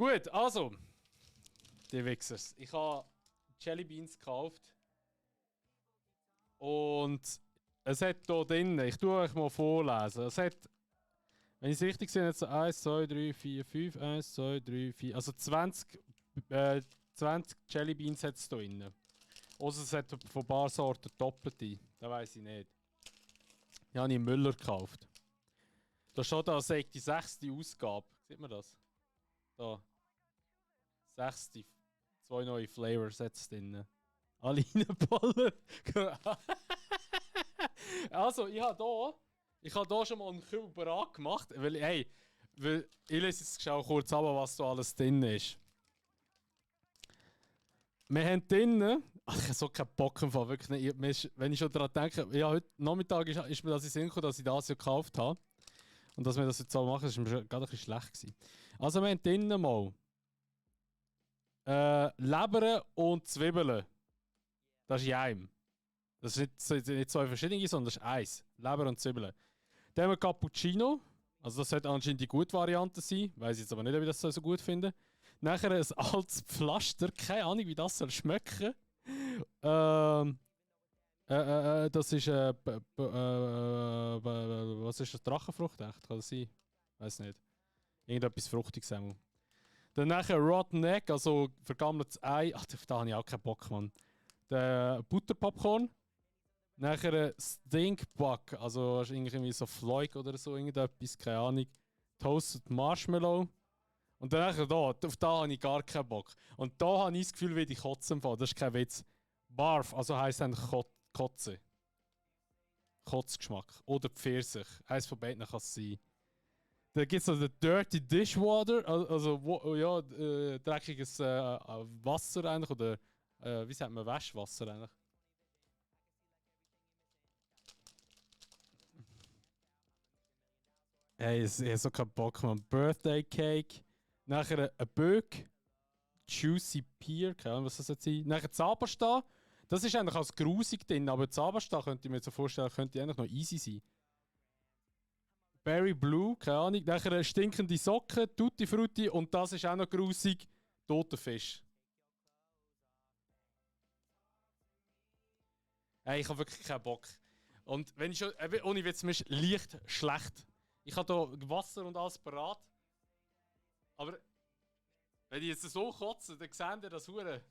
Gut, also. Die Wichsers. Ich habe Jelly Beans gekauft. Und es hat hier drin, ich tue euch mal vorlesen. Es hat, wenn ich es richtig sehe, jetzt so 1, 2, 3, 4, 5, 1, 2, 3, 4. Also 20 Jelly Beans hat es hier drin. Also es hat von ein paar Sorten doppelte. Das weiß ich nicht. Die habe ich im Müller gekauft. Da steht da, sagt die 6. Ausgabe. Sieht man das? Da. 6. 2 neue Flavors jetzt drin. Alle reinballen. Also, ich habe hier schon mal einen Kübel angemacht. Weil, hey, ich lese jetzt auch kurz ab, was da alles drin ist. Wir haben drinnen. Ach, ich habe so keinen Bock im Fall, wirklich nicht. Wenn ich schon daran denke, ja, heute Nachmittag ist mir das in den Sinn gekommen, dass ich das ja gekauft habe. Und dass wir das jetzt so machen, ist mir schon gerade ein bisschen schlecht gewesen. Also, wir haben drinnen mal Leber und Zwiebeln. Das ist in einem. Das sind nicht zwei verschiedene, sondern das ist eins. Leber und Zwiebeln. Dann haben wir Cappuccino. Also das sollte anscheinend die gute Variante sein. Weiß jetzt aber nicht, ob ich das so gut finde. Nachher ein altes Pflaster. Keine Ahnung, wie das soll schmecken. Das ist was ist das? Drachenfrucht? Echt? Kann das sein? Weiß nicht. Irgendetwas Fruchtiges. Dann nachher Rotten Egg, also vergammeltes Ei. Ach, da habe ich auch keinen Bock, Mann. Der Butterpopcorn. Nachher Stinkbug, also irgendwie so Fleug oder so, irgendetwas, keine Ahnung. Toasted Marshmallow. Und dann nachher da, auf da habe ich gar keinen Bock. Und da habe ich das Gefühl, wie die kotzen fallen. Das ist kein Witz. Barf, also heisst dann Kotze. Kotzgeschmack. Oder Pfirsich. Eins von beiden kann es sein. Dann gibt es noch den Dirty Dishwater, also ja, dreckiges Wasser eigentlich, oder wie sagt man, Waschwasser eigentlich. Hey, ich habe so keinen Bock, man. Birthday Cake. Nachher ein Böck. Juicy Pear, keine Ahnung, was das jetzt sein. Nachher Zahnpasta. Das ist eigentlich als grusig drin, aber Zahnpasta könnte ich mir so vorstellen, könnte eigentlich noch easy sein. Berry Blue, keine Ahnung. Nachher stinkende Socken, Tutti Frutti und das ist auch noch grusig. Toter Fisch. Hey, ich habe wirklich keinen Bock. Und wenn ich schon, ohne Witz, mir ist leicht schlecht. Ich habe hier Wasser und alles parat. Aber wenn ich jetzt so kotze, dann sehen ihr das Hure.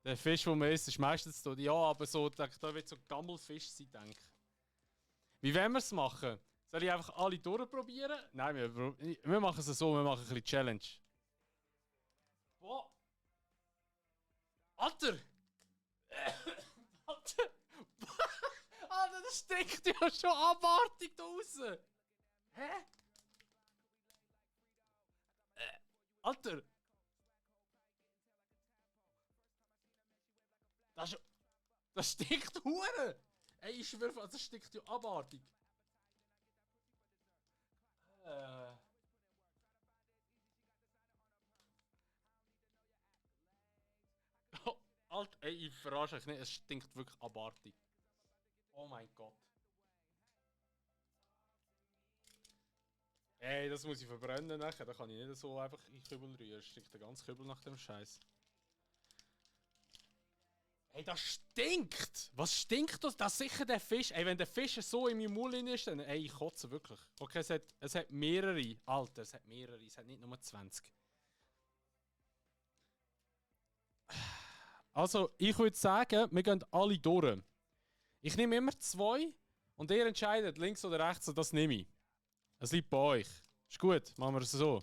Der Fisch, den man isst, ist meistens so. Ja, aber so, da wird so Gammelfisch sein, denke ich. Wie wollen wir es machen? Soll ich einfach alle durchprobieren? Nein, wir machen es so, wir machen ein bisschen Challenge. Boah! Alter! Alter! Alter, das stinkt ja schon abartig da draußen! Hä? Alter! Das stinkt hure! Ey, ich schwöre, das stinkt ja abartig. Oh, Alter, ey, ich verarsche euch nicht, es stinkt wirklich abartig. Oh mein Gott. Ey, das muss ich verbrennen nachher, da kann ich nicht so einfach in Kübel rühren. Es stinkt der ganze Kübel nach dem Scheiß. Ey, das stinkt! Was stinkt das? Das ist sicher der Fisch. Ey, wenn der Fisch so in meinem Mund ist, dann ey, ich kotze wirklich. Okay, es hat mehrere. Alter, es hat mehrere. Es hat nicht nur 20. Also, ich würde sagen, wir gehen alle durch. Ich nehme immer 2 und ihr entscheidet, links oder rechts, und das nehme ich. Es liegt bei euch. Ist gut, machen wir es so.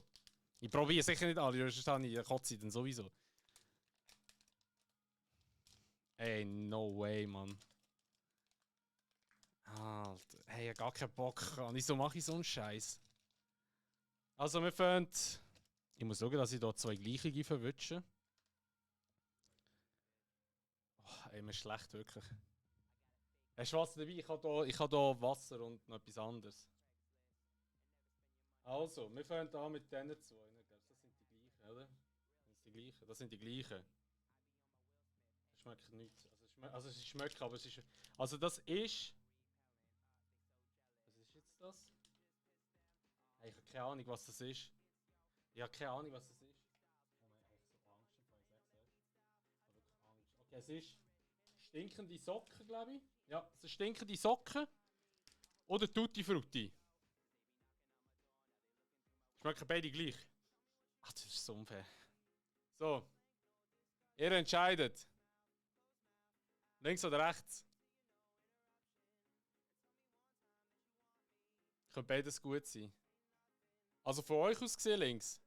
Ich probiere sicher nicht alle, sonst habe ich kotze dann sowieso. Ey, no way, Mann. Alter, hey, ich hab gar keinen Bock. Wieso mache ich so einen Scheiß? Also, wir fangen. Ich muss schauen, dass ich hier 2 gleiche verwünsche. Oh, ey, mir ist schlecht, wirklich. Hast du Wasser dabei? Ich habe hier Wasser und noch etwas anderes. Also, wir fangen an mit diesen 2. Das sind die gleichen, oder? Das sind die gleichen. Das sind die gleichen. Das schmeckt nichts. Also es schmeckt, aber es ist. Also das ist. Was ist jetzt das? Ich habe keine Ahnung, was das ist. Ich habe keine Ahnung, was das ist. Oh nein, ich habe so Angst, im Fall, ich sag's euch. Ich habe wirklich Angst. Okay, es ist stinkende Socken, glaube ich. Ja, es sind stinkende Socken. Oder Tutti Frutti. Schmecken beide gleich. Ach, das ist so unfair. So. Ihr entscheidet. Links oder rechts? Könnte beides gut sein. Also von euch aus gesehen links.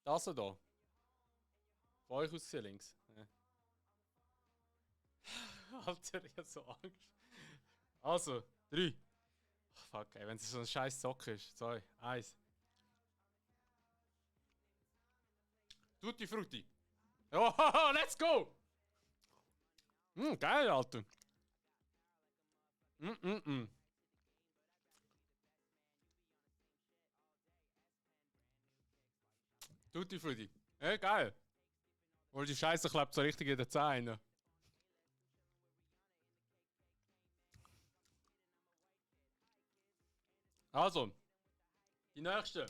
Das hier. Von euch aus gesehen links. Ja. Alter, ich hab so Angst. Also, 3. Oh, fuck, ey, wenn es so ein scheiß Sock ist. 2, 1. Tutti Frutti. Oh, let's go! Geil, Alter. Tutti Frutti. Geil. Und die Scheiße klebt so richtig in den Zähnen. Also, die nächste.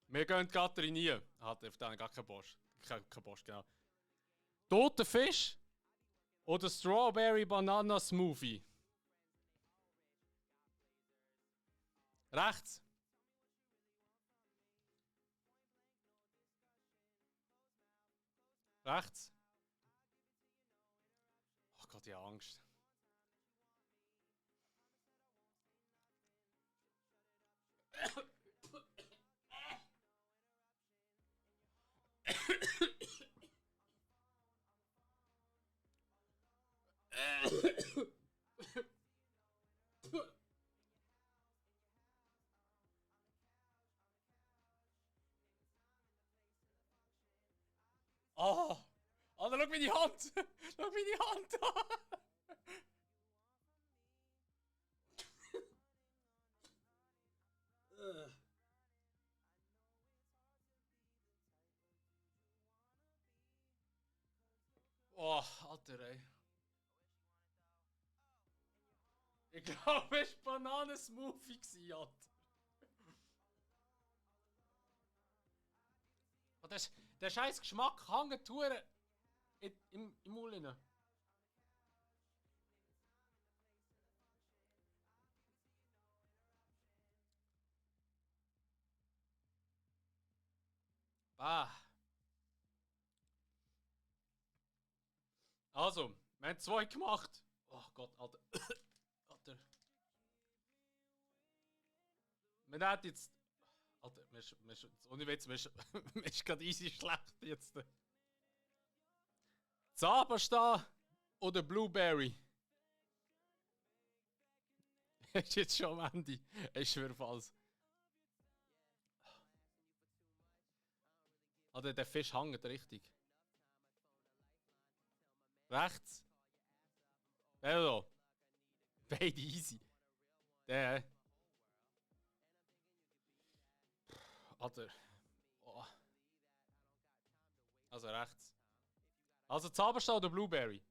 Wir gehen gerade rein. Hat auf den gar keinen Bosch. Kein Bosch, genau. Toter Fisch oder Strawberry Banana Smoothie? Rechts. Rechts. Oh Gott, ich habe Angst. Oh! Alter, schau meine Hand! Schau meine Hand an! Oh, Alter, ey. Ich glaube, es war Bananensmoothie, Alter. Oh, der scheiß Geschmack hängt hure im Mund rein. Bah. Also, wir haben 2 gemacht. Oh Gott, Alter. Alter. Wir hätten jetzt. Alter, ohne Witz, mir ist gerade easy schlecht jetzt. Zabersta oder Blueberry? Ist jetzt schon am Ende. Ich schwöre falls. Alter, der Fisch hängt richtig. Rechts. Der da. Beide easy. Der. Alter. Oh. Also rechts. Also Zabersta oder Blueberry?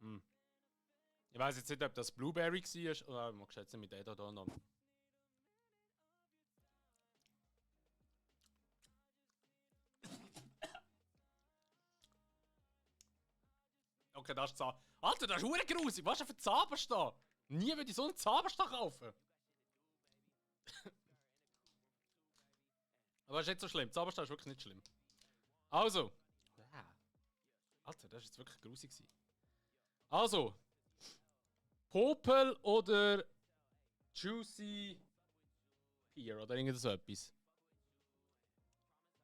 Hm. Ich weiß jetzt nicht, ob das Blueberry war oder man schätze mit der da noch. Okay, das ist Alter, das ist hure grusig. Was ist denn für Zabersta? Nie würde ich so einen Zabersta kaufen. Aber das ist nicht so schlimm. Zabersta ist wirklich nicht schlimm. Also. Alter, das ist jetzt wirklich grusig. Also. Popel oder Juicy Pear oder irgend so etwas.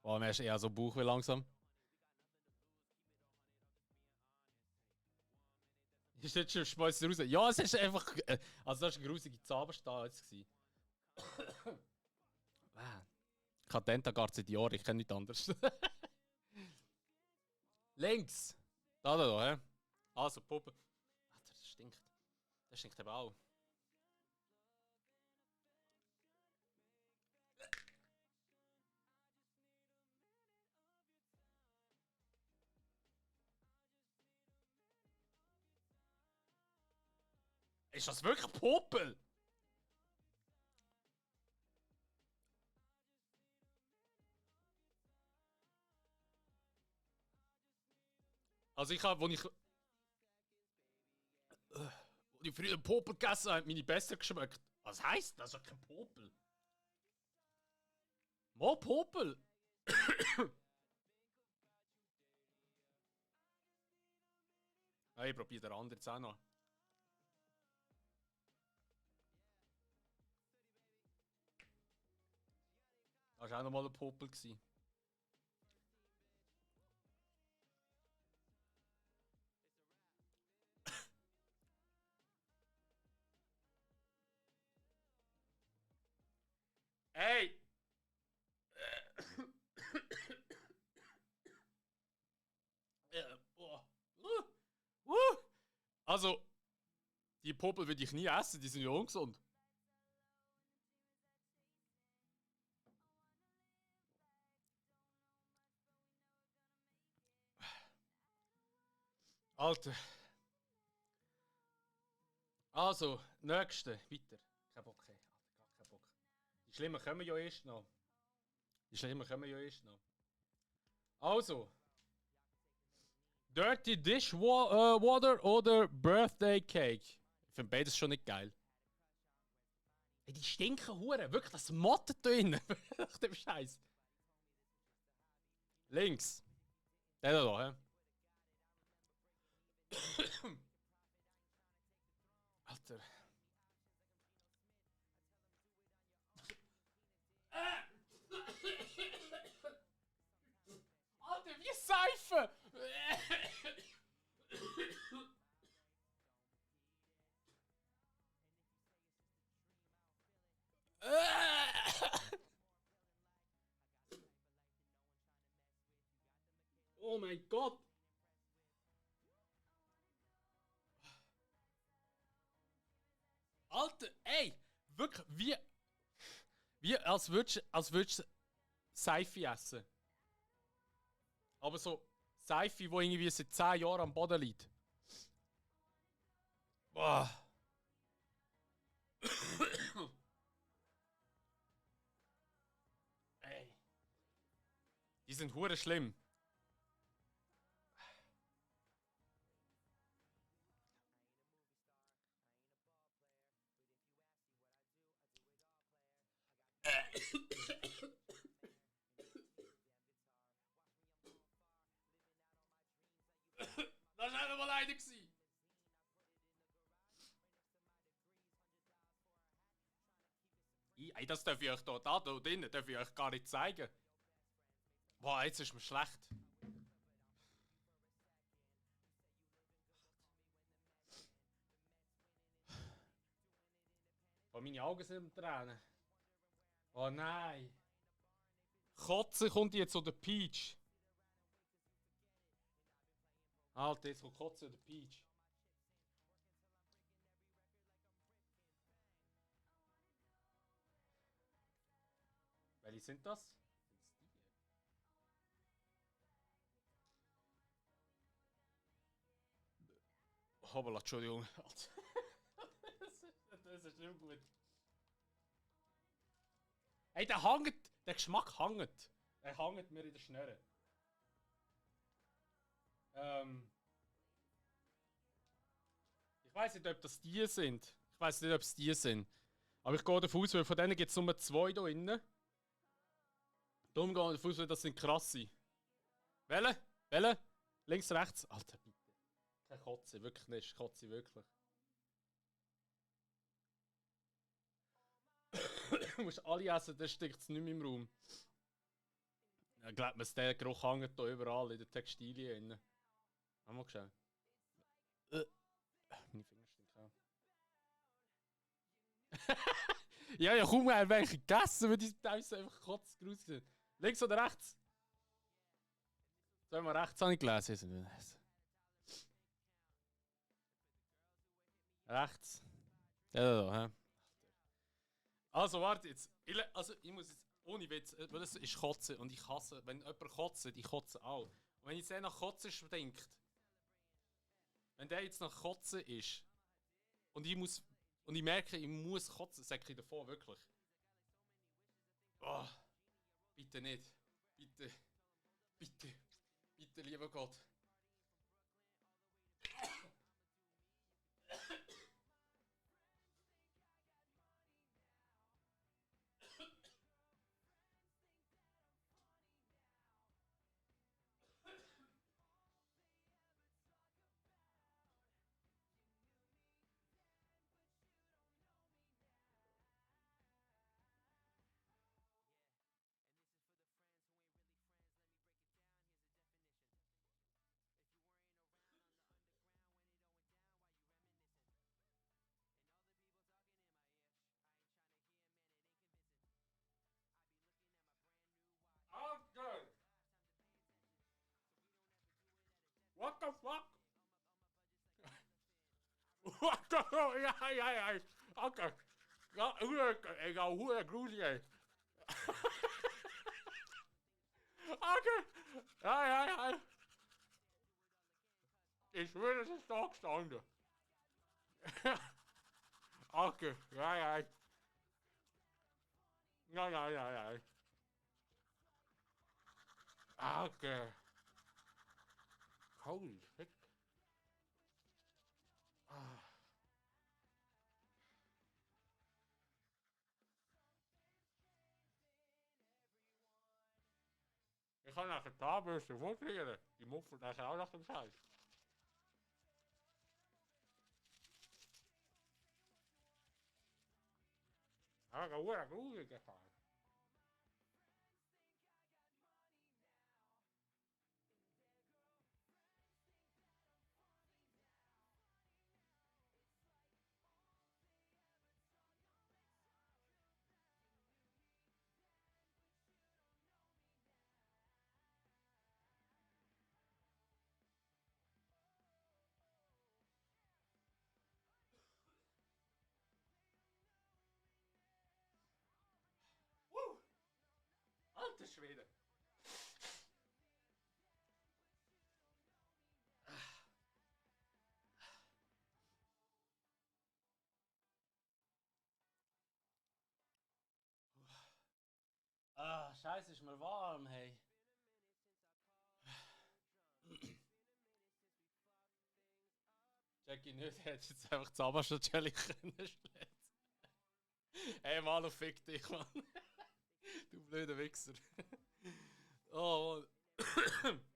Oh, mir ist eher so Bauch wie langsam. Ist jetzt schon Schmeiß raus? Ja, es ist einfach. Also, das war eine grusige Zauberstahl jetzt. Wow. kein Dentagard seit Jahren, ich kenne nichts anderes. Links! Da, hä? Also, Puppe. Alter, das stinkt. Das stinkt eben auch. Ist das wirklich Popel? Also ich habe, wo ich früher Popel gegessen habe, meine besser geschmeckt. Was heisst das? Das ist kein Popel. Mal Popel. Ich probiere den anderen jetzt auch noch. Das war auch noch mal ein Popel. Ey! Also, die Popel würde ich nie essen, die sind ja ungesund. Alter. Also, nächste, weiter. Kein Bock, hey. Alter, gar kein Bock. Die Schlimmen kommen ja erst noch. Also. Dirty Dishwater oder Birthday Cake? Ich finde beides schon nicht geil. Hey, die stinken Huren. Wirklich, das mottet da innen. Nach dem Scheiß. Links. Der da, hä? Alter. Alter, wie Seife! Oh mein Gott! Alter, ey! Wirklich, wie als würdest du Seife essen. Aber so Seife, die irgendwie seit 10 Jahren am Boden liegt. Boah. Ey. Die sind hure schlimm. Das war einmal einer. Ey, das darf ich euch da drinnen darf ich euch gar nicht zeigen. Boah, jetzt ist mir schlecht. Oh, meine Augen sind am Tränen. Oh nein. Kotze kommt jetzt oder Peach. Alter, jetzt kommt Kotze oder Peach. Welche sind das? Hoppala, Entschuldigung. Das ist nicht gut. Ey, der Geschmack hängt. Der hängt mir in der Schnurre. Ich weiß nicht, ob das die sind. Ich weiß nicht, ob es die sind. Aber ich gehe davon aus, weil von denen gibt es nur 2 hier innen. Darum gehe ich davon aus, weil das sind krasse. Welche? Welche? Links, rechts? Alter, bitte. Keine Kotze, wirklich nicht. Kotze, wirklich. Du musst alle essen, dann stinkt es nicht mehr im Raum. Ich glaube, der Geruch hängt hier überall in den Textilien. Haben wir geschaut. Meine Finger stinken auch. Ja, ja, kaum welche gegessen, weil die teilweise einfach kotzgrusig sind. Links oder rechts? Sollen wir rechts habe ich gelesen? Rechts. Ja, da, hä? Also, warte jetzt. Ich muss jetzt, ohne Witz, weil das ist Kotzen und ich hasse, wenn jemand kotzt, ich kotze auch. Und wenn ich sehe, nach Kotzen stinkt, wenn der jetzt nach Kotzen ist und ich merke, ich muss kotzen, sage ich davon, wirklich. Oh, bitte nicht. Bitte, bitte, bitte, lieber Gott. Okay. What the fuck? What the fuck? Ja. Okay. Ja, egal, hoe gruselig, ey. Okay. Ja. Ich würde es ist da gestanden. Okay, ja. Ja. Okay. Holy shit. Ah. Ich kann nach der Zahnbürste vorkriegen. Die muffelt nachher auch nach dem Scheiß. Ja, gruselig gefahren. Alter Schwede. Ah, scheiße, ist mir warm, hey. Check ich nicht, hättest jetzt einfach das Abwaschstelle können schletzen. Hey, Manu, fick dich, Mann. Du blöder Wichser. Oh, Mann.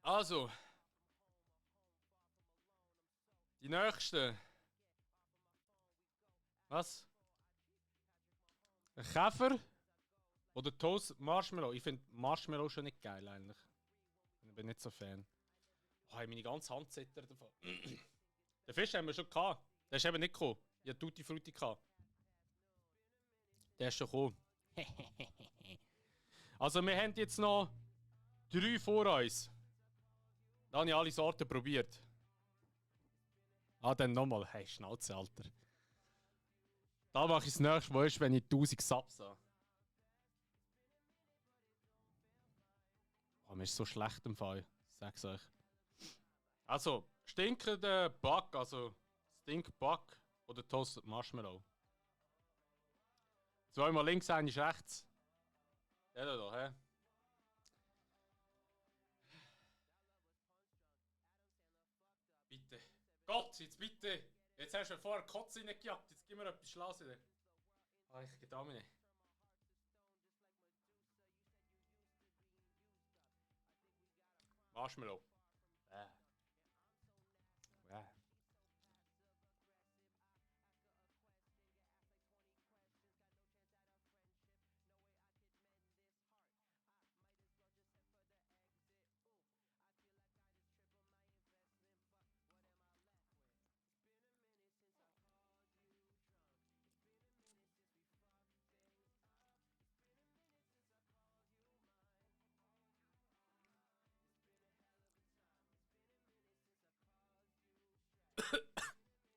Also, die nächste. Was? Ein Käfer oder Toast Marshmallow? Ich finde Marshmallow schon nicht geil eigentlich. Ich bin nicht so Fan. Oh, ich meine ganze Hand zittert davon. Den Fisch haben wir schon gehabt. Der ist eben nicht gekommen. Ich hatte Tutti Frutti gehabt. Der ist schon gekommen. Also wir haben jetzt noch 3 vor uns. Da habe ich alle Sorten probiert. Ah, dann nochmal. Hey, Schnauze, Alter. Da mache ich das nächste Mal, wenn ich 1000 Subs habe. Oh, mir ist so schlecht im Fall. Ich sag's euch. Also, stinkender Bug, also Stinkbug oder Toasted Marshmallow. Zweimal links, eins rechts. Ja, da, hä? Bitte. Gott, jetzt bitte. Jetzt hast du vorher Kotze reingejagt. Jetzt gib mir etwas Schlaues wieder. Ah, ich geht auch nicht. Marshmallow. Äh.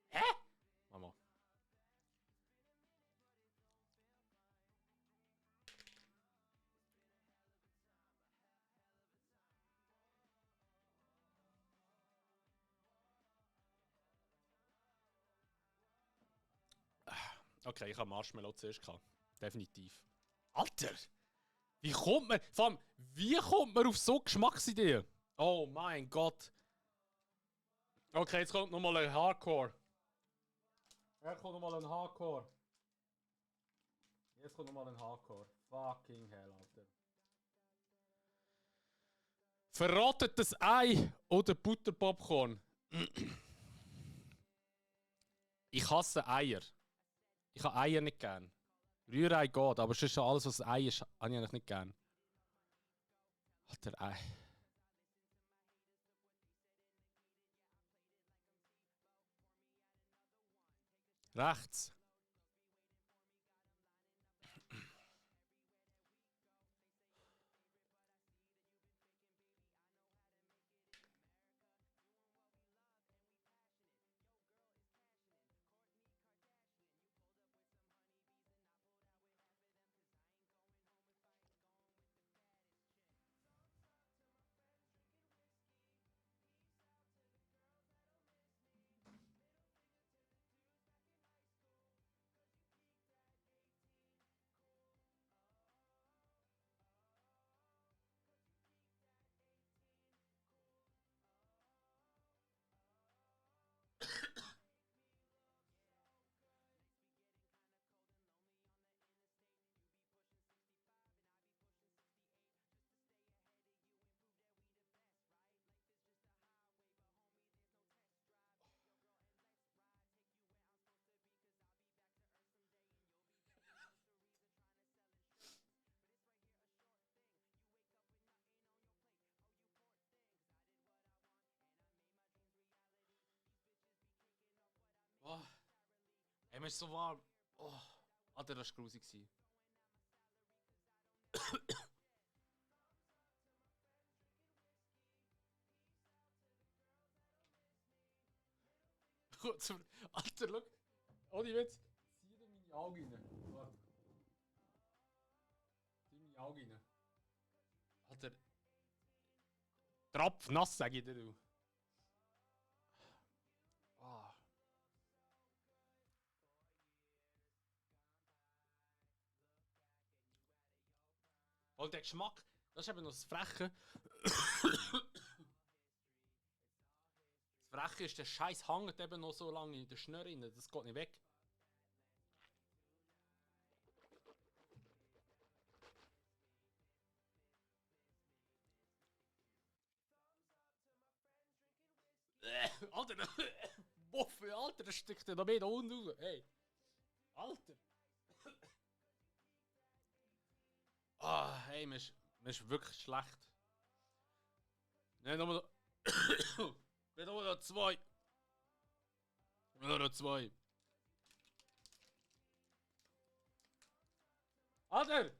Hä? Mama. Okay, ich habe Marshmallow zuerst gehabt. Definitiv. Alter! Wie kommt man... Vor allem, wie kommt man auf so Geschmacksideen? Oh mein Gott. Okay, jetzt kommt nochmal ein Hardcore. Jetzt kommt nochmal ein Hardcore. Jetzt kommt nochmal ein Hardcore. Fucking hell, Alter. Verrottetes Ei oder Butterpopcorn? Ich hasse Eier. Ich habe Eier nicht gern. Rührei geht, aber sonst alles, was Ei ist, habe ich eigentlich nicht gern. Alter, Ei. Rechts. Oh. Ey, mir ist so warm. Oh. Alter, das war grusig. Alter, schau. Ohne Witz. Zieh dir meine Augen rein. Warte. Zieh meine Augen rein. Alter. Tropfnass, sag ich dir, du. Ah. Und der Geschmack, das ist eben noch das Freche. Das Freche ist, der Scheiß hängt eben noch so lange in der Schnur rein. Das geht nicht weg. Alter, Woffe, Alter, das steckt ja noch mehr da unten raus. Hey. Alter. Ah, hey, mir ist wirklich schlecht. Nein, nochmal. Bin nur noch zwei. Nur noch zwei. Alter!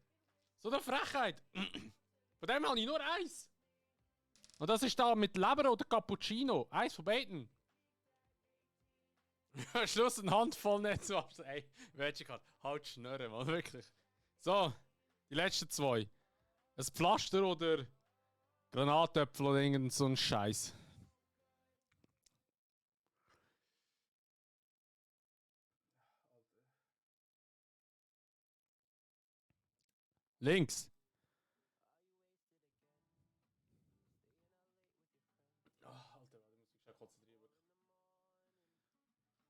So eine Frechheit! Von dem habe ich nur eins. Und das ist da mit Leber oder Cappuccino. Eins von beiden. Schluss eine Handvoll nicht so. Ey, weißt du gerade, halt schnurren, Mann, wirklich. So, die letzten zwei. Ein Pflaster oder Granatäpfel oder irgend so ein Scheiß. Links. Oh, Alter, da muss ich schon konzentrieren.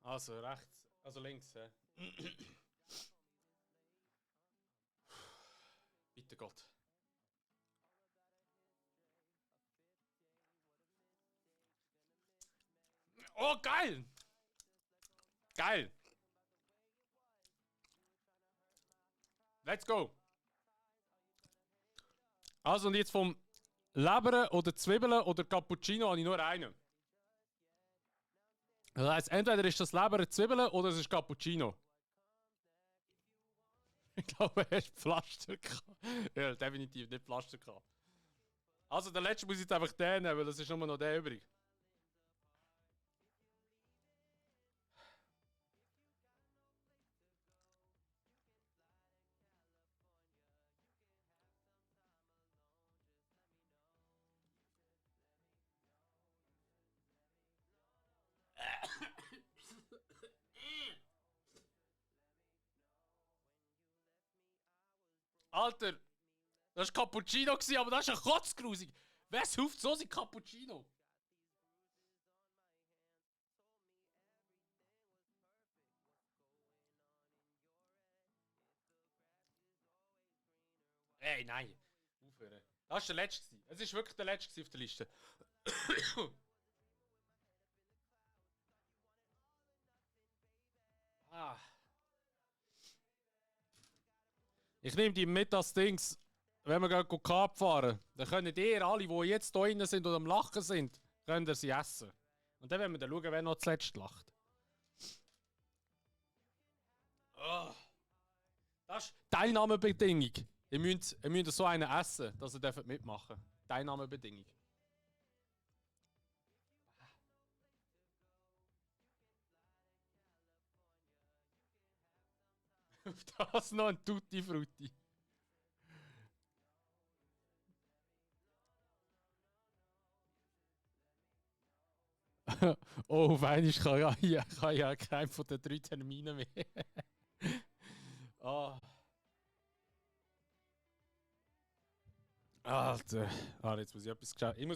Also rechts, also links, hä? Bitte Gott. Oh, geil! Geil! Let's go! Also, und jetzt vom Leber oder Zwiebeln oder Cappuccino habe ich nur einen. Das heisst, entweder ist das Leber, Zwiebeln oder es ist Cappuccino. Ich glaube, er ist Pflaster gehabt. Ja, definitiv nicht Pflaster gehabt. Also, der letzte muss jetzt einfach den nehmen, weil es ist nur noch der übrig. Alter, das war Cappuccino, aber das ist ein Kotzgrusig. Wer sauft so sein Cappuccino? Ey, nein. Aufhören. Das war der letzte. Es war wirklich der letzte auf der Liste. ah. Ich nehme die mit als Dings, wenn wir gehen Kap fahren. Dann können ihr alle, die jetzt hier drin sind und am Lachen sind, könnt ihr sie essen. Und dann werden wir dann schauen, wer noch zuletzt lacht. Oh. Das ist Teilnahmebedingung. Ihr müsst so einen essen, dass ihr mitmachen dürft. Teilnahmebedingung. Auf das noch ein Tutti Frutti. Oh, auf einmal kann ja keinen von den 3 Terminen mehr. Ah. Alter. Ah, jetzt muss ich etwas schauen.